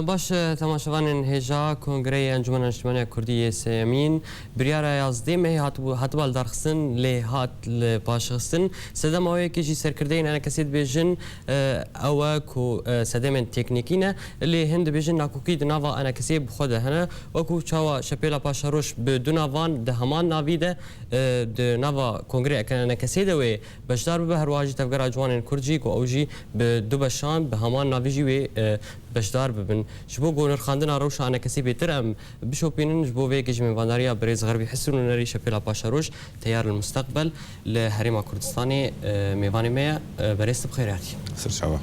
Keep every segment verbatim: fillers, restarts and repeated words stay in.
Baş e, temaşevanên hêja Kongreyê Encûmena Niştimaniya Kurdî yê sêyemîn, biryara yazdê mehê hatibû, hatiba lidarxistin, lê hat li paşxistin. Sedema wê yekê jî serkirdeyên enekesê dibêjin, e, ew e ku, e, sedemên teknîkî ne, lê hin dibêjin nakokî di nava enekesê bi xwe de hene. Wekû çawa Şepêla Paşeroj bi du navan di heman navî de, e, di nava Kongreyê Enekesê de wê beşdar bibe, her wiha jî Tevgera Ciwanên Kurd jî ku ew jî bi du beşan bi heman navî jî wê, e, beşdar bibin. Ji bo ku nirxandina rewşa enekesê bêtir em bişopînin, ji bo vê yekê jî mêvandariya birêz Xerbî Hisûn, nûnerê Şepêla Paşeroj, Teyar el Musteqbel li Herêma Kurdistanê, e, mêvanê me ye. E, berêz, tu bi xêr hatî. Serçava.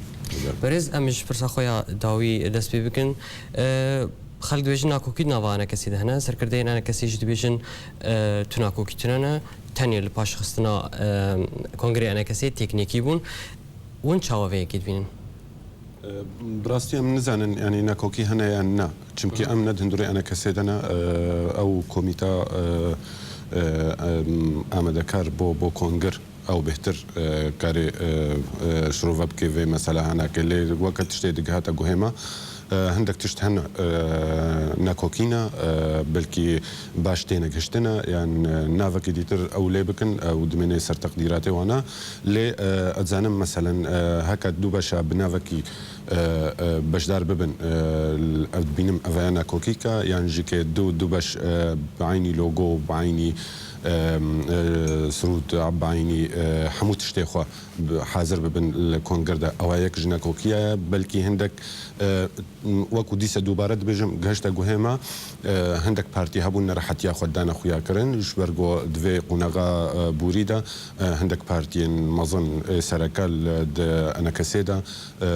Berêz, em ji pirsa xwe ya dawî dest pê bikin. E, xelk dibêjin nakokî di nava enekesê de hene. Serkirdeyên enekesê jî dibêjin, e, tu nakokî tune ne. Tenê li paşxistina, e, Kongrê Enekesê teknîkî bûn. Hûn çawa vê yekê dibînin? E, bi rastî em nizanin, yanî nakokî hene yan na. Çimkî Hı hı. em ne di hundirê enekesê de ne, e, ew komîta, e, e, em, amadekar bo, bo kongir, ew bêhtir, e, karê, e, e, şirove bike vê mesela henekê. Lê weke tiştê digihata guhê me, e, hindek tişt hene, e, nakokî ne, e, belkî baş têne gihiştine, yan, e, navekî dîtir ew lê bikin, ew dimêne ser teqdîratê wan e. Lê, e, ez dizanim, meselen, e, heke du beşa bi navekî, e, e, beşdar bibin, e, ev dibînim, ev ya nakokîk e, yan jî ke du, du beş, e, bi eynî logo, bi eynî, e, e, sirûd, bi eynî, e, hemû tiştê xwe bi, hazir bibin li kongir de. Ewa yek ji nakokiya ye, belkî hindek, e, wekû dîse dubare dibêjim, gihişte guhê me, e, hindek partî hebûn nerehetiya xwe dane xuya kirin, ji ber ku di vê qunexa, e, borî de, e, hindek partiyên mezin, e, sereke li, di enekesê de, e,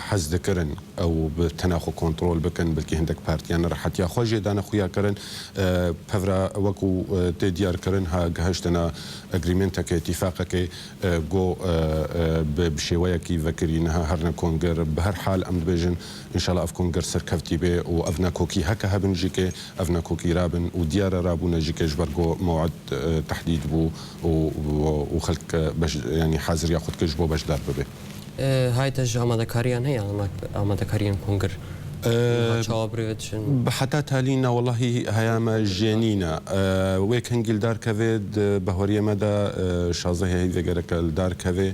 hez dikirin ew bi tena xwe kontrol bikin, belkî hindek partiyan nerehetiya xwe jê dane xuya kirin. E, pevra wekû, e, tê diyar kirin, ha gihiştine agreementekê, tîfaqekê, e, go, e, e, bi, bi şêweyekî vekirî niha her ne kongir. Bi her hal em dibêjin, înşallah ev kongir serkevtî bê û ev nakokî heke hebin jî ke ev nakokî rabin û diyare rabûne jî ke ji ber go mew'id, e, tehdîd bû û, û, û xelk, e, beş, yanî haziriya xwe dike ji bo beşdar bibe. E, hay te ji amadekariyan heye, ama-, amadekariyên kongir? E, Niha çawa bi rê ve diçin? Bi heta talî na, wellahî heya me jê nîne. E, wê kengî li dar keve, di bahweriyê me de, e, şazdehê heyvê gereke li dar keve.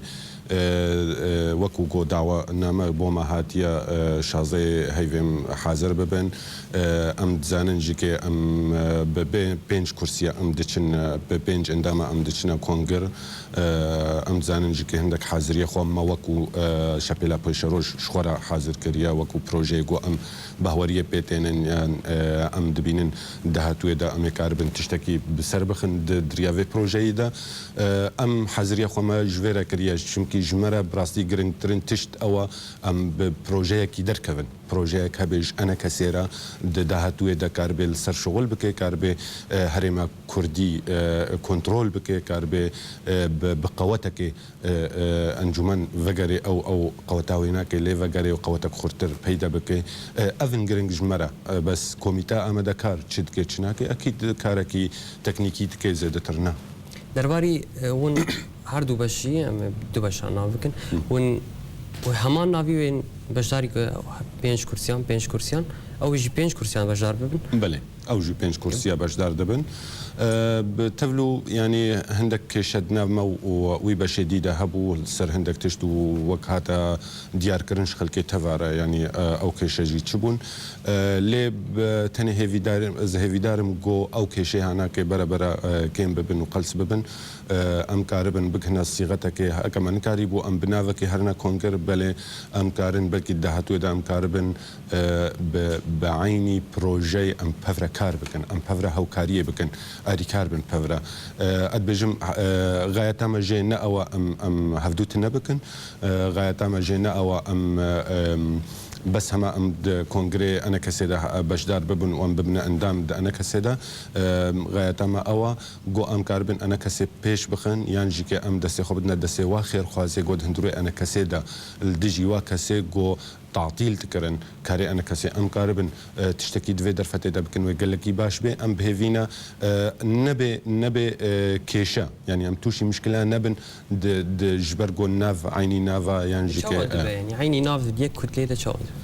E, e, wekû go dawa name bo me hatiye, e, şazdehê heyvê em hazir bibin. E, em dizanin jî ke em, e, bi bê-, pênc kursiya em diçin, e, bi pênc endama em diçine kongir. E, em dizanin jî ke hindek haziriyê xwe me wekû, e, Şepêla Pêşeroj ji xwe re hazir kiriye, wekû projeyê ku em bahweriyê pê tênin, yan, e, em dibînin dahatûyê de em ê karibin tiştekî bi ser bixin di, di riya vê projeyê de. E, em haziriya xwe me ji vê re kiriye, çimkî ji me re bi rastî giringtirin tişt ew e, em bi projeyekî derkevin. Projeyek hebe ji enekesê re di dahatûyê de karibê li ser şixul bike, karibê, e, herêma kurdî, e, kontrol bike, karibê, e, bi, bi qewetekê, e, e, encûmen vegerê ew, ew qeweta wê nake, lê vegerê û qewetek xurtir peyda bike. E, ev in giring ji me re. E, bes komîte amadekar çi dike, çi nake, ekîd karekî teknîkî dike zêdetir ne. Derbarî, e, hûn her du beşî, em ê du beşan nav bikin. Hı. Hûn, hûn heman navî wên beşdarî ku pênc kursiyan, pênc kursiyan, ew jî pênc kursiyan beşdar bibin? Belê, ew jî pênc kursiya beşdar dibin. E, bi tevlû, yanî hindek kêşe di nav me û wî beşê dî de hebû, li ser hindek tişt û wek hate diyarkirin ji xelkê teva re, yanî, e, ew kêşe jî çi bûn. E, lê bi tenê hêvîdar, ez hêvîdar im ku ew kêşeyê hanakê bere bere, e, kêm bibin û qels bibin. E, em karibin bigihine sîxetekê, heke me nikarîbû em bi navekê herine kongir, belê em karin belkî di dahatûyê de em karibin, e, bi, bi eynî projeyê em pevre kar bikin, em pevre hewkariyê bikin, alîkar bin pevre. E, ez dibêjim, e, xayeta me jê ne ew e em, em hevdû tune bikin, e, xayeta me jê ne ew e em, e, em, bes hema em di kongrê enekesê de, e, beşdar bibin û em bibine endam di enekesê de. E, xayeta me ew e, go em karibin enekesê pêş bixin, yan jî ke em destê xwe bidine destê wa xêrxwazê, go di hundirê enekesê de li dijî wa kesê go tatîl dikirin, karê enekesê em karibin, e, tiştekî di vê derfetê de bikin wê gelekî baş bê, em bi hêvî ne, e, nebê, nebê, e, kêşe, yanî em tûşî mişkila nebin, di, di, ji ber ku nav, eynî nava yan jî ke, çawa dibe, e, yanî eynî nav di yek kutleyê de çawa dibe?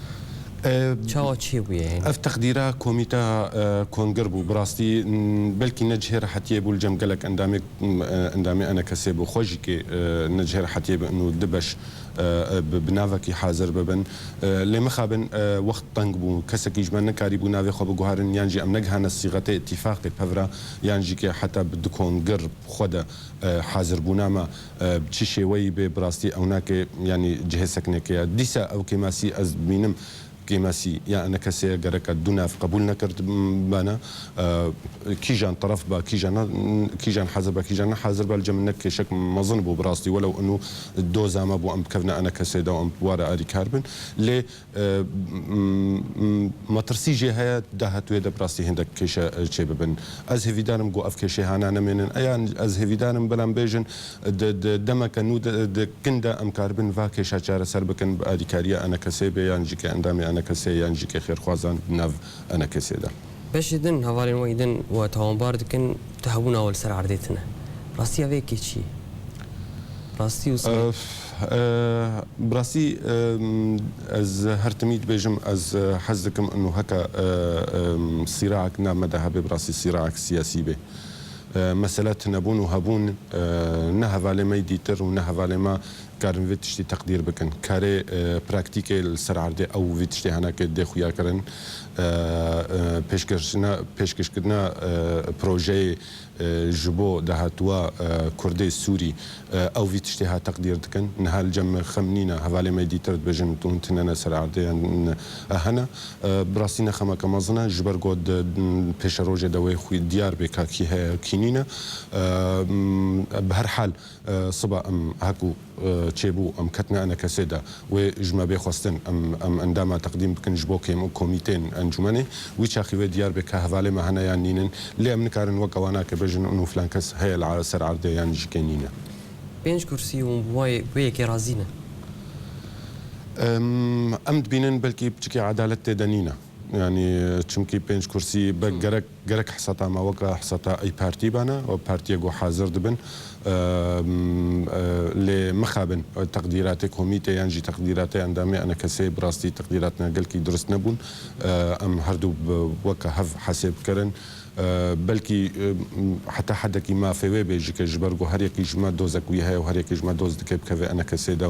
E, Çawa çêbûye, yanî? Ev teqdîra komîta, e, kongir bû. Bi rastî, m, belkî ne cihê rehetiyê bû li cem gelek endamê, m, e, endamê enekesê bû. Xwe jî kê, e, ne cihê rehetiyê bi û du beş, e, e, bi, bi navekî hazir bibin. E, lê mixabin, e, wext teng bû. Kesekî ji me nekarîbû navê xwe biguherin, yan jî em negihane sîxetê îtîfaqê pevra, yan jî kê heta bi du kongir xwe de, e, hazirbûna me, e, bi çi şêweyî bê, bi rastî ew nake, yanî cihê sekinekê ye. Dîsa ew kêmasî ez dibînim, kêmasî ya enekesê ye, gereka du nav qebûl nekiribana. E, kîjan teref ba, kîjan ne, kîjan hazir ba, kîjan ne hazir ba, li cem min ne kêşek mezin bû bi rastî, welew inu doza me bû em bikevine enekesê de û em bi ware alîkar bin. Lê, e, m, m, metirsî jê heye, dahatûyê de bi rastî hindek kêşe, e, çêbibin. Ez hêvîdar im ku ev kêşê hana nemênin. Eyan ez hêvîdar im, belam bêjin, di, di demeke nû de, di kin de em karibin va kêşa çareser bikin, bi alîkariya enekesê bê, yan jî ke endamê enekesê, yan jî ke xêrxwazan di nav enekesê de. Beşê din, hevalên we din we tawanbar dikin, tu hebûna we li ser erdê tine. Rastiya vê yekê çi ye? Rastî û sirê. Ev, e, bi rastî, e, ez her timî dibêjim, ez, e, hez dikim inu heke, e, e, sîraek nav me de hebe, bi rastî sîraek siyasî bê. E, mesele tinebûn û hebûn, e, ne hevalê me yî dîtir û ne hevalê me karin vê tiştî teqdîr bikin. Karê, e, praktîkê li ser erdê ew vî tiştê henekê dê xuya kirin. E, e, pêşkirina, pêşkêşkirina, e, projeyê, e, ji bo dahatûwa, e, Kurdê Sûrî, e, ew vî tiştê ha teqdîr dikin. Niha li cem me xem nîne, hevalê me dîtir dibêjin, tu hûn tinene ser erdê, e, hene. E, bi rastî ne xemeke mezin e, ji ber ku di, pêşerojê de wê xwî diyar bê ka kî heye, kî nîne. E, m, bi her hal, e, siba em heku, e, çêbû, em ketine enekesê de, wê ji me bê xwestin, em, em endama teqdîm bikin ji bo kêm û komîtên encûmenê. Wî çaxî wê diyar bê ka hevalê me hene yan nînin. Lê em nikarin weke wana ke bêjin û filan kes heye li ser erdê yan jî kê nîne. Pênc kursî û bi wê yekê razî ne? Em, em dibînin belkî piçikî edalet tê de nîne. Yanî, çimkî pênc kursî be-, Hmm. gerek, gerek hesata me weke hesata ey partî bane, ew partiyê ku hazir dibin. Em, e, lê mixabin, e, teqdîratê komîtê yan jî teqdîratê endamê enekesê bi rastî teqdîratna gelkî durust nebûn. E, em her du bi weke hev hesêb kirin. E, belkî, e, heta hedekî mafê wê bê jî ke ji ber ku her yekî ji me dozek wî heye û her yekî ji me doz dike bikeve enekesê de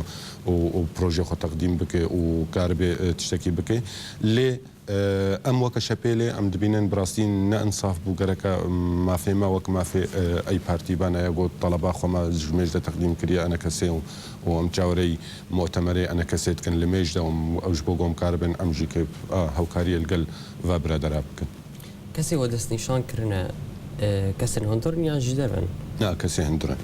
û, û projê xwe teqdîm bike û karibê, e, tiştekî bike. Lê, e, em weke şepêlê em dibînin bi rastî ne insaf bû, gereke, m, mafê me wek mafê, e, ey partî bane ye ku taleba xwe me ji mêj de teqdîm kiriye enekesê û, û em çawereyî mutemerê enekesê dikin li mêj de û em, ew ji bo ku em karibin em jî kê, a, hewkariyê li gel va biradera bikin. Kesê we destnîşan kirine, e, kesên hundir in yan ji derve ne? Na, kesê hundir in.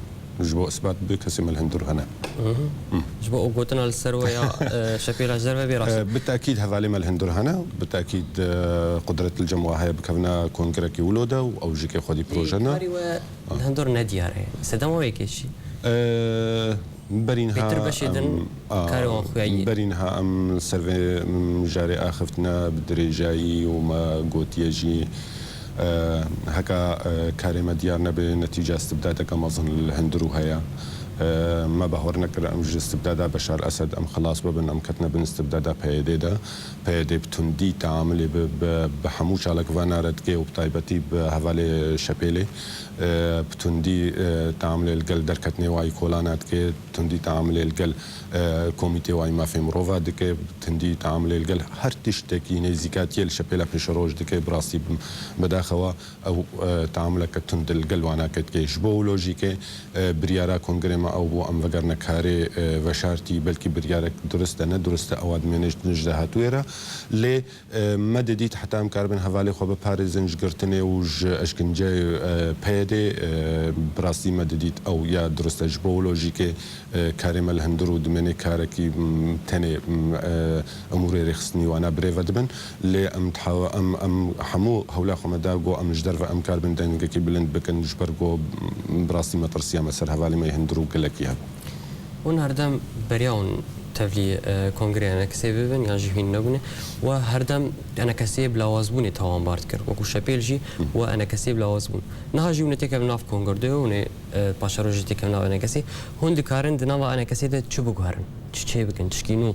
Ji bo isbat bibe, kesê me li hundir hene. Mhm. Hı. Ji bo ew gotina li ser we ya, e, şepêla ji derve bê rast. E, bi tekîd hevalê me li hundir hene, bi tekîd, e, qudret li cem we heye bikevine kongrekî wilo de û ew jî kê xwedî proje ne. Karî we li hundir nediyar e. Sedema wê yekê çi? E, Berî niha Pêtir beşê din em, a, karê wan xuya yî. Berî niha em li ser vê, em, mijarê axiftina bi dirêjayî û me gotiye jî, e, heka, e, karê me diyar nebe, netîca istibdadeke mezin li hundirû heye. E, me bawer nekir em ji istibdada Beşar Esed em xilas bibin, em ketine bin istibdada P Y D de. P Y D bi tundî teamilê bi, bi, bi hemû çalakvana re dike û bi taybetî bi hevalê Şepêlê, e, bi tundî, e, teamilê li gel derketinê wayî kolana dike, bi tundî teamilê li gel, e, komîtê wayî mafê mirova dike, bi tundî teamilê li gel her tiştekî nêzîkatiyê li Şepêla pêşeroj dike, bi rastî bi, bedaxewa ew, e, teamileke tund li gel wana ketike. Ji bo ew lojîkê, e, biryara kongrê me ew bû, em vegerine karê, e, veşartî, belkî biryarek durist e, ne durist e, ewa dimêne ji dahatûyê re. Lê, e, me didît heta em karibin hevalê xwe biparêzin ji girtinê û ji eşkinceyê, e, P Y D, e, bi rastî me didît ew ya durist e. Ji bo ew lojîkê, e, karê me li hundir û dimêne karekî, m, tenê, m, e, emûrê rêxistinî wana birêve dibin. Lê em dihawe-, em, em hemû hewla xwe me da ku em ji derve em karibin dengekî bilind bikin, ji ber ku, m, bi rastî metirsiya me ser hevalê me yê hundir û gelekî hebû. Hûn herdem beriya hûn tevlî, e, kongrê enekesê bibin yan jî hîn nebûne? We herdem enekesê bi lawazbûnê tawanbar dikir. Wekû Şepêl jî Hı. we enekesê bi lawazbûn. Niha jî hûn ê têkevin nav kongir de, hûn ê, e, paşerojê têkevin nav enekesê. Hûn dikarin di nava enekesê de çi biguherin? Çi çêbikin? Tişkî nû?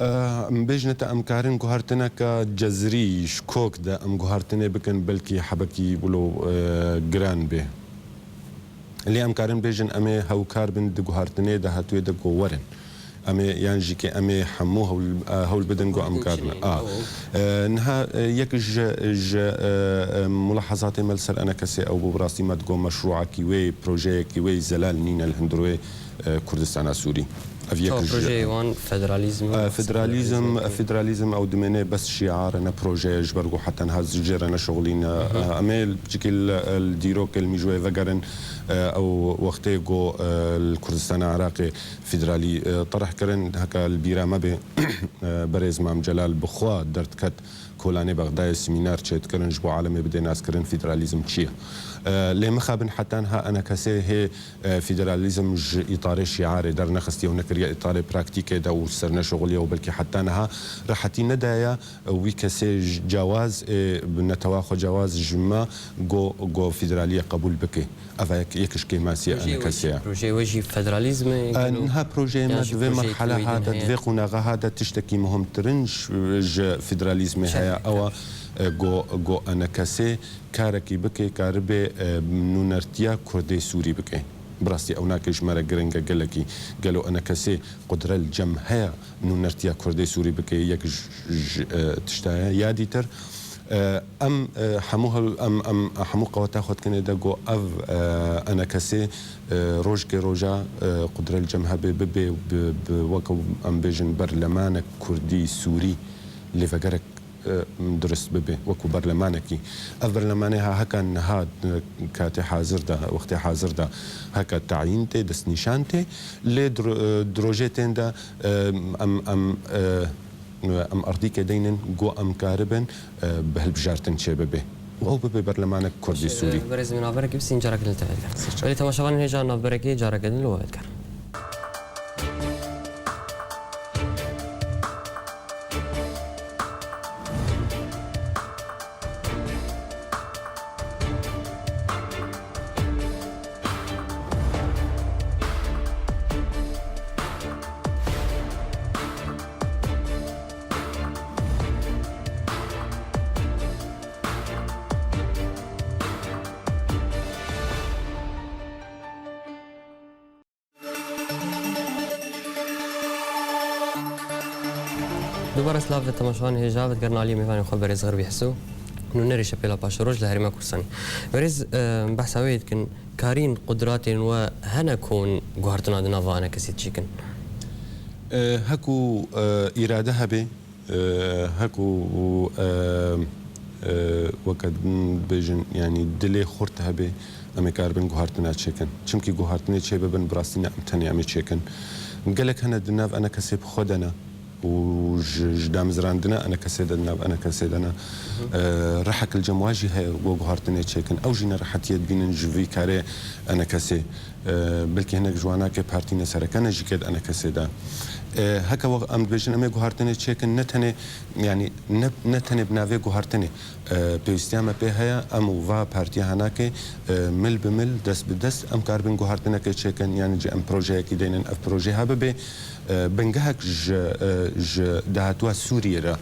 Em bêjine te em karin guhartineke cezirî ji kok de em guhartinê bikin, belkî hebekî wilo, e, giran bê. Lê em karin bêjin em ê hewkar bin di guhartinê dahatûyê de ku werin. Em ê yan jî ke em ê hemû hewl, e, hewl bidin ku em Guhartin karine. çinê, A. ew, ew. E, niha, e, yek ji, ji, e, e, mulahazatê me li ser enekesê ew bû, bi rastî me digot meşrûekî wê, projeyekî wê zelal nîne li hundir wê, e, Kurdistana Sûrî. Ev yek Çawa ji projeyê wan federalîzm, E, federalîzm, e, federalîzm ew dimêne bes şiar e, ne proje ye, ji ber ku heta niha jê re neşixulîne. Hı hı. E, em ê piçikî li, li dîrokê li mîjûyê vegerin, e, ew wextê ku, e, li Kurdistana Iraqê federalî, e, terih kirin, heke li bîra me bê, e, berêz Mam Celal bi xwe derdiket Kolanê Bexdayê semînar çêdikirin, ji bo alemê bidê naskirin federalîzm çi ye. E, lê mixabin heta niha enekesê hê, e, federalîzm ji îtarê şiarê dernexistiye û nekiriye îtarê praktîkê de û ser neşixuliye û belkî heta niha rehetî nedaye wî kesê ji cawaz, e, bi netewa xwe cawaz ji me go, go federaliyê qebûl bike. Eva yek, yek ji kêmasiyê Projeyê we enekesê jî, ye. Projeyê we jî federalîzm e, E, gelo? Niha projeyê Yan me jî di vê projeyekî merheleha wê de, din di vê heye? Qonaxa ha de tiştekî muhimtirin ji, ji federalîzmê Çend heye. Ewa, e, go, go enekesê karekî bike, karibe, e, nûnertiya Kurdê Sûrî bike. Bi rastî ew nake ji me re giring e gelekî. Gelo enekesê qudre li cem heye nûnertiya Kurdê Sûrî bike? Yek ji, ji, e, tişta ye. Ya dîtir, e, em, e, hemû hewl, em, em hemû qeweta xwe dikinê de ku ev, e, enekesê, e, rojkê roja, e, qudre li cem hebe bibe, bi, bi, weke em bêjin berlemanek Kurdî Sûrî lêvegerek e, dirust bibe, wekû berlemanekî. Ev berlemanê ha heka niha, e, katê hazir de, wextê hazir de heka tayîn tê, destnîşan tê, lê dro-, e, di rojê tên de, e, em, em, e, em erdîkê deynin, ku em karibin, e, bi hilbijartin çêbibe. Û ew bibe berlemanek Kurdî Sûrî. Berêz min navberekî bistîn carekê li te dikin. Belê temaşevanên hêja navberekê carekê din li we dikin. Dubare silav ve temaşevanê hêja ve digerin aliyê mêvanê xwe berêz Xerbî Hiso. Nûnerê Şepêla Paşeroj li Herêma Kurdistanê. Berêz, e, behsa wê dikin, karîn qudratên we hene ku hûn guhartina di nava enekesê çêkin? E, heku, e, îrade hebe, e, heku, e, e, weke bêjin, yanî dilê xurt hebe, em ê karibin guhartina çêkin. Çimkî guhartinê çê bibin, bi rastî ne em tenê em ê çêkin. Gelek hene di nav enekesê bi xwe de ne û ji, ji damezrandina enekesê de, di nav enekesê de ne. E, rihek li cem wa jî heye ku guhartinê çêkin. Ew jî nerehetiyê dibînin ji vî karê enekesê. E, belkî hinek ji wana ke partî nesereke ne jî ke di enekesê de. E, heke we em dibêjin em ê guhartinê çêkin, ne tenê, yanî ne, ne tenê bi navê guhartinê, e, pêwîstiya me pê heye, em û va partiya hanakê, e, mil bi mil, dest bi dest, em karibin guhartinekê çêkin, yanî jî em projeyekî deynin, ev proje ha bibe, e, bingehek ji, e, ji dahatûya Sûriyê re,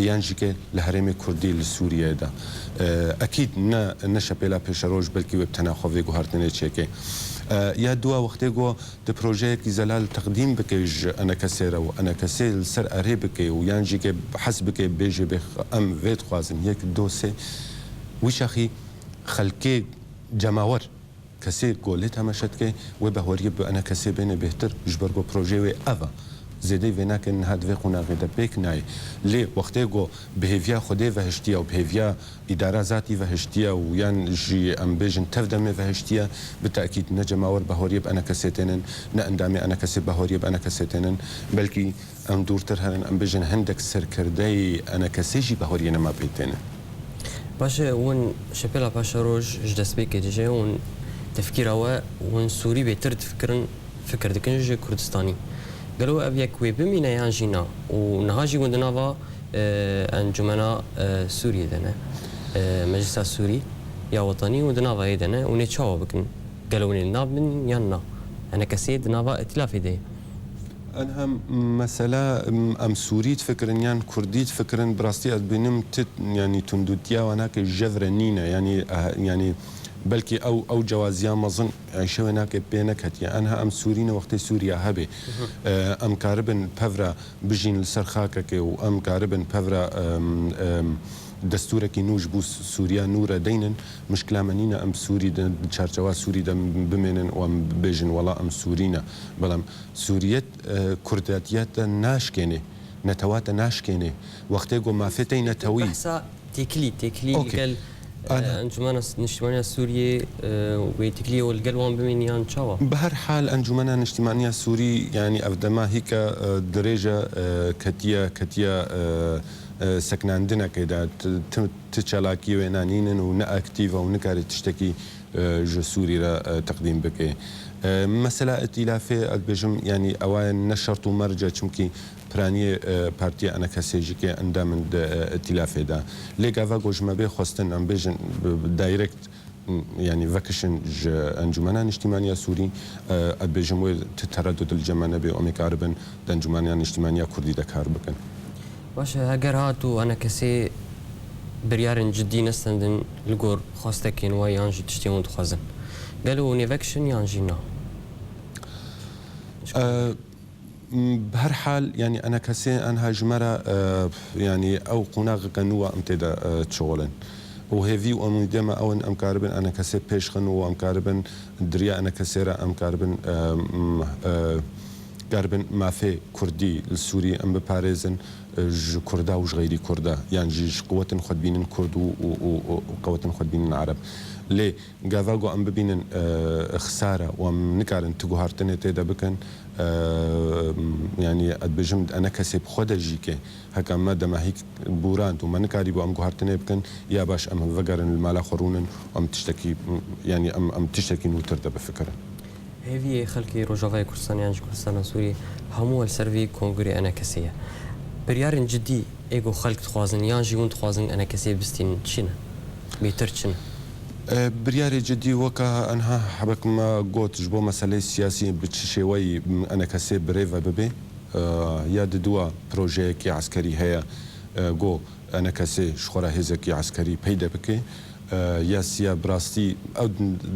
yan jî ke li herêmê Kurdî li Sûriyeyê de. E, ekîd ne, ne Şepêla Pêşeroj, belkî wê bi tena xwe vê guhartinê çêke. E, ya dua wextê ku tu projeyekî zelal teqdîm bike ji enekesê re û enekesê li ser erê bike û yan jî ke hez bike bêje bê em vê dixwazin yek, do, sê, wî çaxî xelkê cemawer, kesê ku lê temaşe dike, wê bahweriyê bi enekesê bêne bêhtir, ji ber ku projeyê wê ev e. Zêdeyî vê nake, niha di vê qonaxê de pêk nayê. Lê wextê ku bi hêviya Xwedê ve hiştiye û bi hêviya îdara zatî ve hiştiye û yan jî em bêjin tev demê ve hiştiye, bi tekîd ne cemawer bahweriyê bi enekesê tênin, ne endamê enekesê bahweriyê bi enekesê tênin, belkî em dûrtir herin, em bêjin hindek serkirdeyê enekesê jî bahweriyê nema pê têne. Baş e, hûn Şepêla Paşeroj ji destpêkê dije, hûn tefkîra we, hûn Sûrî bêtir difikirin, fikir dikin ji Kurdistanî. Gelo ev yek wê bimîne yan jî na? Û niha jî hûn di nava, e, Encûmena, e, Sûriyê de ne, e, Meclisa Sûrî ya Wetanî, hûn di nava yê de ne, hûn ê çawa bikin? Gelo hûn ê li nav bin yan na? Enekesê di nava îtîlafê de ye. Enha mesela, em, em Sûrî difikirin yan Kurdî difikirin, bi rastî ez dibînim ti, yanî tundûtiya wan heke jevre nîne, yanî, eh, yanî belkî ew, ew cewaziya mezin, eh, şewê nake pê neketiye. Enha em Sûrî ne wextê Sûriya hebe. Eh, em karibin pevra bijîn li ser xakekê û em karibin pevra, em, em, destûrekî nû ji bo Sûriya nû re deynin. Mişkila me nîne em Sûrî de, di çarçewa Sûrî de bimênin û em bibêjin wela em Sûrî ne. Belam Sûriyet, e, Kurdiyet te naşkênê, netewa te naşkênê. Wextê ku mafê te yî netewî. Behsa têkilî, têkilî Okey. li gel, e, Ana. Encûmena Niştimaniya Sûriyê, e, wê têkilî ew li gel wan bimîn yan çawa? Bi her hal Encûmena Niştimaniya Sûrî, yanî ev dema hîka, e, dirêj e, e, ketiye, ketiye, e, e, seknandinekê de. Ti, ti, ti çalakî wê nanînin û ne aktîv e û nikare tiştekî e, ji Sûrî re, e, teqdîm bike. E, mesela îtîlafê, ez dibêjim, yanî ewaye ne şert û merc e, çimkî piraniyê, e, partiya ENKSê jî ke endam in di, e, îtîlafê de. Lê gava ku ji me bê xwestin, em bêjin, bi, bi direct, m, yanî vekişin ji Encûmena Niştîmaniya Sûrî, e, ez dibêjim wê ti teredud li cem me nebe, em ê karibin di Encûmena Niştîmaniya Kurdî de kar bikin. Baş e, heger hat û ENKSê biryarên cidî nestendin li gor xwestekên we yan jî tiştên hûn dixwazin, gelo hûn ê vekişin yan jî na? E, m, bi her hal, yanî ENKSê enha ji me re, e, yanî ew qonaxeke nû e em tê de, e, çixulin. Û hêvî û umîdê me ew in em karibin ENKSê pêş xin û em karibin di riya ENKSê re em karibin, e, m, e, karibin mafê Kurdî li Sûrî em biparêzin, e, ji Kurda û ji xeyrî Kurda, yan jî ji qewetên xwe dibînin Kurd û, û, û, û qewetên xwe dibînin Ereb. Lê gava ku em bibînin, e, xisar e û em nikarin ti guhartinê tê de bikin, e, yanî ez dibêjim ENKSê bi xwe de jî ke heke me demahîk bûrand û me nikarîbû em guhartinê bikin, ya baş em vegerin li mala xwe rûnin, em tiştekî, yanî em, em tiştekî nûtir de bifikirin. Hêviyê xelkê Rojavayê Kurdistanê yan jî Kurdistana Sûriyê hemû li ser vî kongirê ENKSê ye. Biryarên cidî ê ku xelk dixwazin yan jî hûn dixwazin ENKSê bistînin çi ne? Bêtir çi ne? E, biryarê cidî weka enha hebek me got ji bo meseleyê siyasî bi çi şêweyî ENKSê birêve bibe. E, ya diduwa projeyekî eskerî heye, e, ku ENKSê ji xwe re hêzekî eskerî peyde bike. E, ya siya bi rastî ew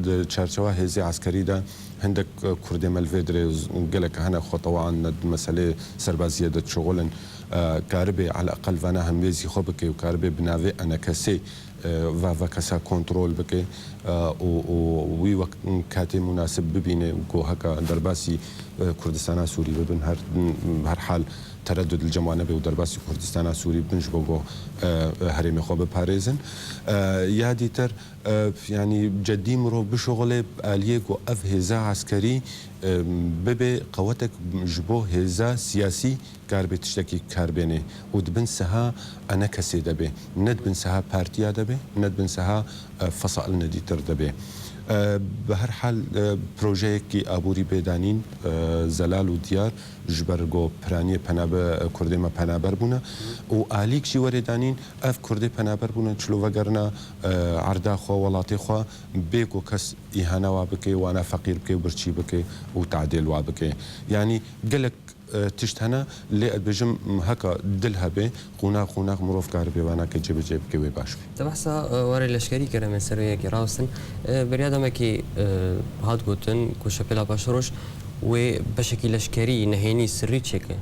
di çarçewa hêzê eskerî de hindek, e, Kurdê me li vê dirê z-, gelek hene xwe tewa an di meseleyê serbaziyê de dişixulin. E, karibe eleqel vana hemvêzî xwe bike û karibe bi navê ENKSê, e, va vekesa kontrol bike, e, û, û wî wek katê munasib bibîne ku heka derbasî, e, Kurdistana Sûrî bibin. Her, her hal teredud li cem wan nebe û derbasî Kurdistana Sûrî bin ji bo ku, e, herêmê xwe biparêzin. E, ya dîtir, e, yanî cedî mirov bişuxulê aliyê ku ev hêza eskerî, e, bibe qewetek ji bo hêza siyasî kar bê tiştekî kar bênê û di bin siha ENKSê de bê. Ne di bin siha partiya de bê, ne di bin siha, e, fesailne dîtir de bê. E, bi her hal, e, projeyekî aborî bê danîn, e, zelal û diyar ji ber ku piraniyê penabe-, Kurdê me penaber bûne û alîk jî were danîn, ev Kurdê penaber bûne çilo vegerina, e, erda xwe, welatê xwe, bê ku kes îhana wa bike, wana feqîr bike, birçî bike û tadêl wa bike. Yanî gelek, e, tişt hene, lê ez dibêjim heka dil hebe, qonax qonax mirov karibe vanake cêbicê bike wê baş be. Te behsa, e, warê leşkerî kir, em ê ser wê yekê rawestin. E, beriya demekê, e, hat gotin ku Şepêla Paşeroj wê beşekî leşkerî nehênî sirrî çêke.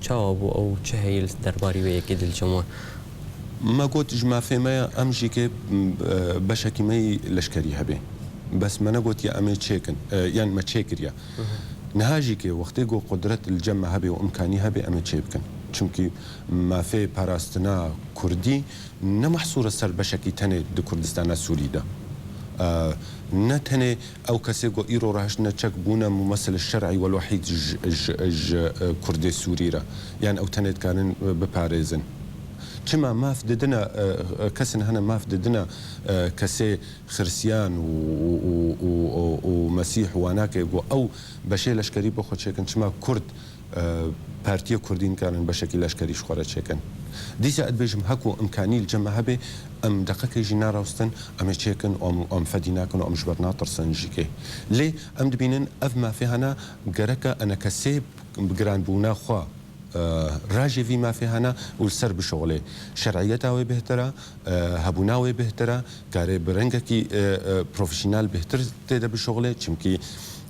Çawa bû ew, çi heye li derbarî wê yekê dil çemo? Me got ji mafê me ye, em jî ke, e, beşekî me yî leşkerî hebe. Bes me negotiye em ê çêkin, e, yan me çêkiriye. Niha jî ke wextê ku qudret li cem me hebe û imkanî hebe, em ê çê bikin. Çimkî mafê parastina Kurdî ne mehsûr e ser beşekî tenê di Kurdistana Sûrî de. E, ne tenê ew kesê ku îro rahiştine çek bûne mumessil şer'î welwehîd ji, ji, ji, e, Kurdê Sûrî re. Yan ew tenê dikarin, e, biparêzin. Çima maf didine, e, e, kesin hene maf didine, e, kesê xirsiyan û, û, û, û, û, û Mesîh û wanake ku ew beşê leşkerî bi xwe çêkin, çima Kurd, e, Partiya Kurdî nikarin beşekî leşkerî ji xwe re çêkin? Dîsa ez dibêjim, heko imkanî li cem me hebe, em deqekê jî narawstin, em ê çêkin, em, em fedî nakin û em ji ber natirsin jî kê. Lê em dibînin ev mafê hene gereke enekesê bi giranbûna xwe, e, rajê vî mafê hene û li ser bişuxulê. Şer'iyeta wê bêhtir e, e, hebûna wê bêhtir e, karê bi rengekî, e, e, profesyonel bêhtir tê de bişuxulê. Çimkî,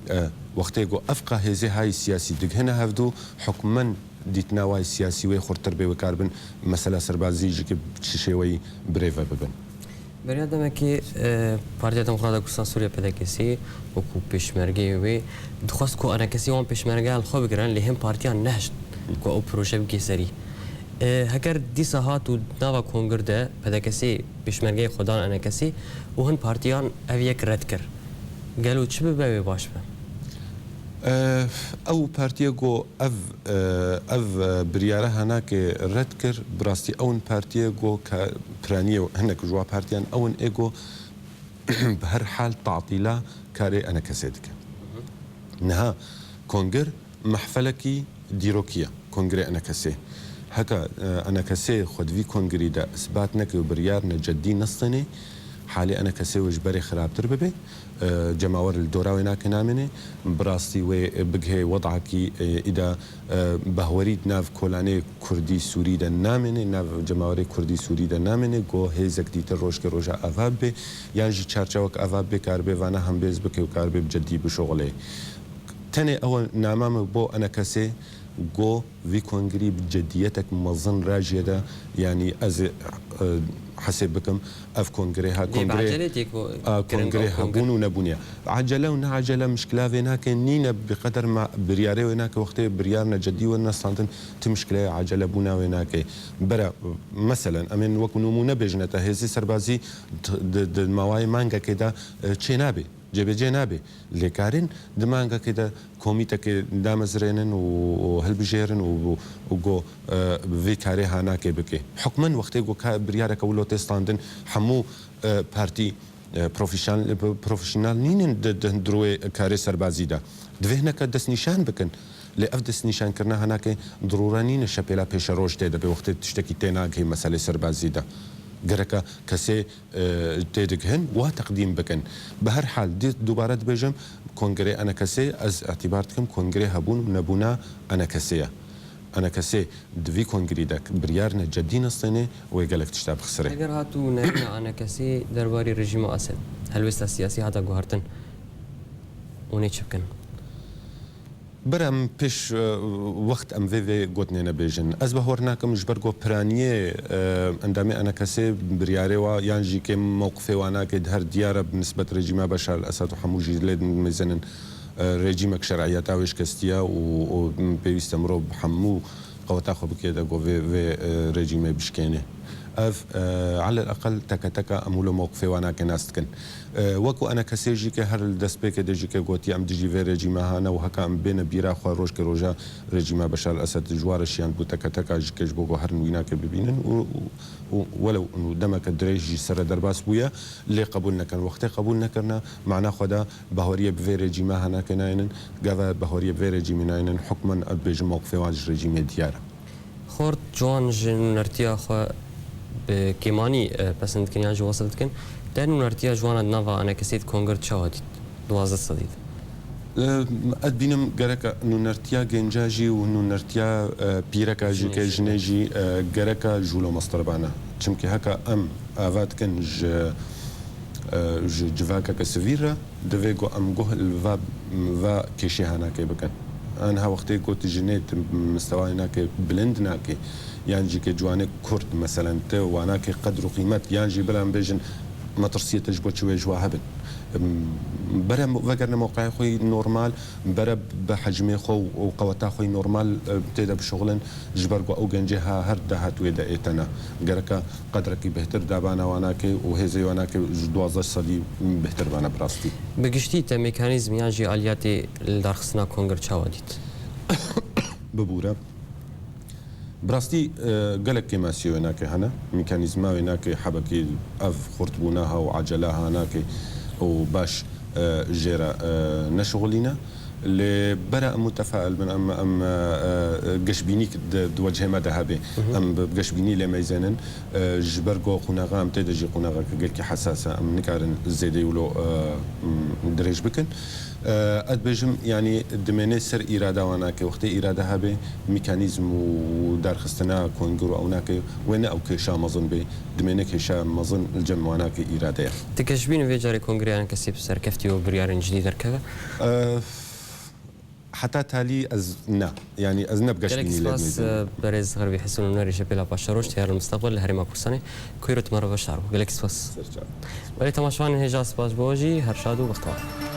e, wextê ku ev qehêzê hayî siyasî digihine hevdû, hukmen dîtina wayî siyasî wê xurtir bê, wê karibin mesela serbazî jî ki çi şêweyî birêve bibin. Beriya demekê, e, Partiya Demokrata Kurdistan Sûriye, P D K S, wekû pêşmergeyê wê, dixwest ku enekesî wan pêşmergeya li xwe bigirin, lê hin partiyan nehişt ku ew proje bike serî. E, heger dîsa hat û nava kongir de P D K S pêşmergeyê xwe dan enekesî û hin partiyan ev yek red kir, gelo çi bibe wê baş be? E, ew partiyê ku ev, e, ev, e, biryara hanakê red kir, bi rastî ew in partiyê ku ka-, piraniyê hinek ji wa partiyan ew in ê ku bi her hal tatîla karê enekesê dike. Niha kongir mehfelekî dîrokî ye, kongirê enekesê. Heka, e, enekesê xwe di vî kongirî de isbat neke û biryarine ceddî nestêne, halê enekesê wê ji berê xirabtir bibe. E, cemawer li dora wê nake namêne. Bi rastî wê bigihê wedakî, e, îda, e, behwerî di nav kolanê kurdî sûrî de namêne, nav cemawerê kurdî sûrî de namêne, go hêzek dîtir rojke roja ava bibe, yan jî çarçewek ava bibe, karibe vana hembêz bike û karibe bi ceddî bişuxulê. Tenê ew nama min bo enekesê, go vî kongirî bi cediyetek mezin rajye de, yanî ez ê, e, hesêb bikim, ev kongirê ha, Lê bi kongirê, ecelê tê ku a, kirin kongirê ew kongir- hebûn û nebûnê. Ecele û ne ecele mişkila vê nake, nîne bi qeder ma biryarê wê nake, wextê biryar ne cedî were nestandin, ti mişkileyê ecelebûna wê nake. Bere, meselen, em ên wekû nimûne bêjine te, hêzê serbazî di, di, di mawayê mangekê de, e, çênabe. Cêbecê nabe. Lê karin di mangekê de komîtekê damezrênin û, û hilbijêrin û, û go, e, vê karê hanakê bike. Hukmen wextê go ka biryareke wilo tê standin, hemû, e, partî, e, profesyonel, profesyonel nînin di, di hundirûyê karê serbazî de. Divê hineke destnîşan bikin. Lê ev destnîşankirina hanakê dirûre nîne şepêla pêşeroj tê de bê wextê tiştekî tê nagihê meselê serbazî de. Gereke kesê e, têdigihin, wa teqdîm bikin. Bi her hal, dî-, dubare dibêjim, kongrê enekesê, ez îtîbar dikim kongrê hebûn û nebûna enekesê ye. Enekesê di vî kongrî de biryarine cedî nestêne, wê gelek tişta bixisirê. Eger hat û nerîna enekesê derbarî rejîma Esed, helwêsta siyasî hata guhertin, hûn ê çi bikin? Bira em pêş, e, wext em vê, vê gotinê nebêjin. Ez bawer nakim ji ber ku piraniyê, e, endamê enekesê biryarê wa yan jî kê mewqifê wa nake di her diyar e bi nisbet rejîma Beşar el Esed û hemû jî lê dimêzinin, e, rejîmek şer'iyeta wê şikestiye û, û pêwîst e mirov bi hemû qeweta xwe bike de ku vê, vê, e, rejîmê bişkêne. Ev, e, alel eqel teke teke em wilo mewqifê wa nake nas dikin. E, wekû enekesê jî ke her li destpêkê de jî ke gotiye em dijî vê rejîme hane û heka em bêne bîra xwe rojke roja rejîma Beşar el Esed ji wa re şiyandibû teke teka jî ke ji bo ku herin wî nake bibînin û, û, û welew û demeke dirêj jî sere derbas bûye lê qebûl nekin. Wextê qebûl nekirine mana xwe da bahoriyê bi vê rejîme hanake nayênin, gava bahoriyê bi vê rejîmê nayênin hukmen ez dibêjim mewqifê wan ji rejîmê diyar e. Xort ciwan ji nûnertiya xwe bi kêmanî, e, pesend dikin yan jî wesif dikin. Te nûnertiya ji wan di nava enekesê di kongir çawa dît? Duwazdeh sedî de. E, ez dibînim gereka nûnertiya genca jî û nûnertiya, e, pîreka jî ke jinê jî, e, gereka jûlo mestrebane. Çimkî heka em ava dikin ji, e, ji civakeke sivîl re, divê ku em guh li va, va kêşê hanakê bikin. An ha wextê ku tu jinê tu mistewayê nake bilind nake, yan jî ke ciwanê kurd, meselen, te wa nake qedr û qîmet, yan jî bila em bêjin metirsiyê te ji bo çi wê ji wa hebin. Em, bere vegerine mewqeyê xwe yî normal, bere bi hecmê xwe û, û qeweta xwe yî normal, e, tê de bişuxulin, ji ber ku ew gencê ha her dahatûyê de ê tena. Gereka qedrekî bêhtir dabana wan nake û hêzê wan nake ji duwazdeh sedî bêhtir bana bi rastî. Bi giştî te mekanîzm yan jî aliyatê li darxistina kongir çawa dît? Bibûre. Bi rastî, e, gelek kêmasiyê wê nake hene. Mekanîzma wê nake hebekî ev xurtbûna ha û ecela ha nake û baş, e, jê re, e, neşixulîne. Lê bera em mutefail bin, em, em, e, e, geşbînî di, di wecihê me de hebe. Em bi geşbînî lê meyzênin. E, ji ber ku qonaxa em tê de jî qonaxeke gelkî hesas e, em nikarin zêde wilo, e, m, dirêj bikin. E, ez dibêjim, yanî dimêne ser îrada wan nake. Wextê îrade hebe, mekanîzm û darxistina kongir û ew nake, wê ne ew kêşa mezin bê. Dimêne kêşa mezin li cem wan nake, îrade ye. Tu geşbîn vê carê kongreyan kesî bi serkeftî û biryarên cidî derkeve? E, Heta talî ez ne. Yanî ez ne bi Gelekî geşbînî lê spas, dimêzim. E, berêz Xerbî Hesan û Nûnerî Şepêla Paşeroş, teyar li Misteqbel li Herêma Kurdistanê. Kuyro tu me re beşdar bû. Gelekî spas. Serçav. Belê temaşevanên hêja spas bo jî. Her şad û bextewar.